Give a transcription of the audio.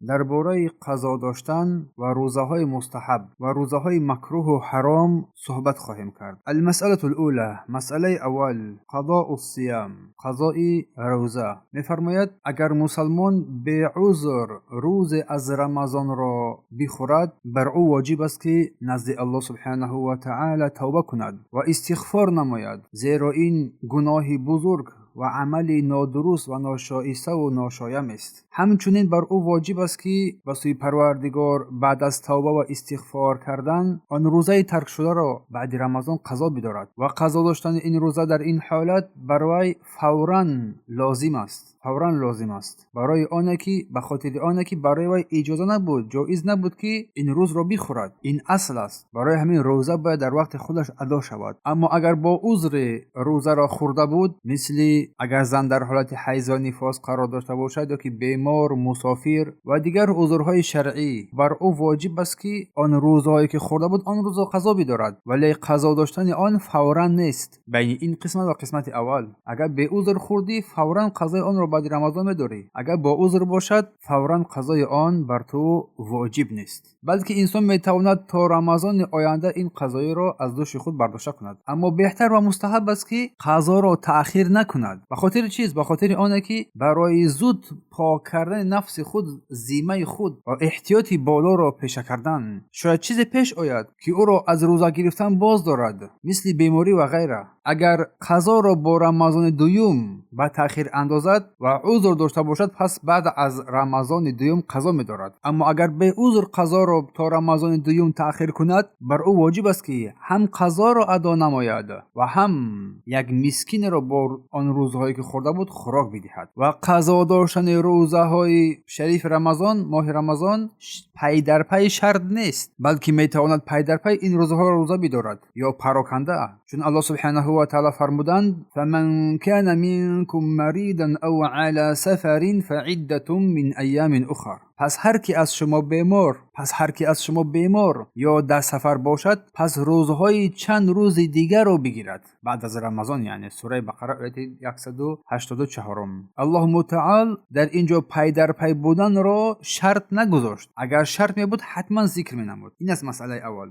Дар бораи қазо доштан ва рӯзаҳои мустаҳаб ва рӯзаҳои макрӯҳу ҳаром суҳбат хоҳем кард. Алмасъалату лула, масъалаи аввал, қазоу сиям, қазои рӯза. Мефармояд, агар мусалмон беузр рӯзе аз Рамазонро бихӯрад, бар ӯ воҷиб аст, ки назди Аллоҳ субҳанаҳу ва таъала тавба кунад ва истиғфор намояд, зеро ин гуноҳи бузург ва амали нодуруст ва ношоиставу ношоям аст. Ҳамчунин бар ӯ воҷиб аст, ки ба сӯи Парвардигор баъд аз тавба ва истиғфор кардан он рӯзаи таркшударо баъди Рамазон қазо бидорад ва қазо доштани ин рӯза дар ин ҳолат бар вай фавран лозим аст, фавран лозим аст, барои оне ки, ба хотири оне ки барои вай иҷоза набуд, ҷоиз набуд, ки ин рӯзро бихӯрад. Ин асл аст. Барои ҳамин рӯза бояд дар вақти худаш адо шавад. Аммо агар бо узре рӯзаро хӯрда буд, мисли агар зан дар ҳолати ҳайз ва нифос қарор дошта бошад ё ки бемор, мусофир ва дигар узрҳои шаръӣ, бар ӯ воҷиб аст, ки он рӯзҳое ки хӯрда буд, он рӯзро қазо бидорад, вале қазо доштани он фавран нест. Байни ин қисмат ва қисмати аввал, агар беузр хӯрдӣ, фавран қазои онро баъди Рамазон медорӣ. Агар бо узр бошад, фавран қазои он бар ту воҷиб нест, балки инсон метавонад то Рамазони оянда ин қазоиро аз дӯши худ бардошта кунад. Аммо беҳтар ва мустаҳаб аст, ки қазоро таъхир накунад. Ба хотири чиз? Ба хотири оне ки барои зуд пок кардани нафси худ, зиммаи худ ва эҳтиёти болоро пеша кардан. Шояд чизе пеш ояд, ки ӯро аз рӯза гирифтан боз дорад, мисли беморӣ ва ғайра. Агар қазоро бо Рамазони дуюм ба таъхир андозад ва узр дошта бошад, пас баъд аз Рамазони дуюм қазо медорад. Аммо агар беузр қазоро то Рамазони дуюм таъхир кунад, бар ӯ воҷиб аст, ки ҳам қазоро адо намояд ва ҳам як мискинеро бо он рӯзҳое ки хӯрда буд хӯрок бидиҳад. Ва қазо доштани рӯзаҳои шарифи Рамазон, моҳи Рамазон, пай дар пай шарт нест, балки метавонад пай дар пай ин рӯзаҳоро рӯза бидорад ё пароканда, чун Аллоҳ субҳанаҳу ва таъала фармуданд: فمن كان منكم مريضا أو على سفر فعدة من أيام أخر. Пас ҳар ки аз шумо бемор, пас ҳар ки аз шумо бемор ё дар сафар бошад, пас рӯзҳои чанд рӯзи дигарро бигирад баъд аз Рамазон. Яъне сураи Бақара, ояти 184-ум. Аллоҳу мутаол дар ин ҷо пай дар пай буданро шарт нагузошт. Агар шарт мебуд, ҳатман зикр менамуд. Ин аст масъалаи аввал.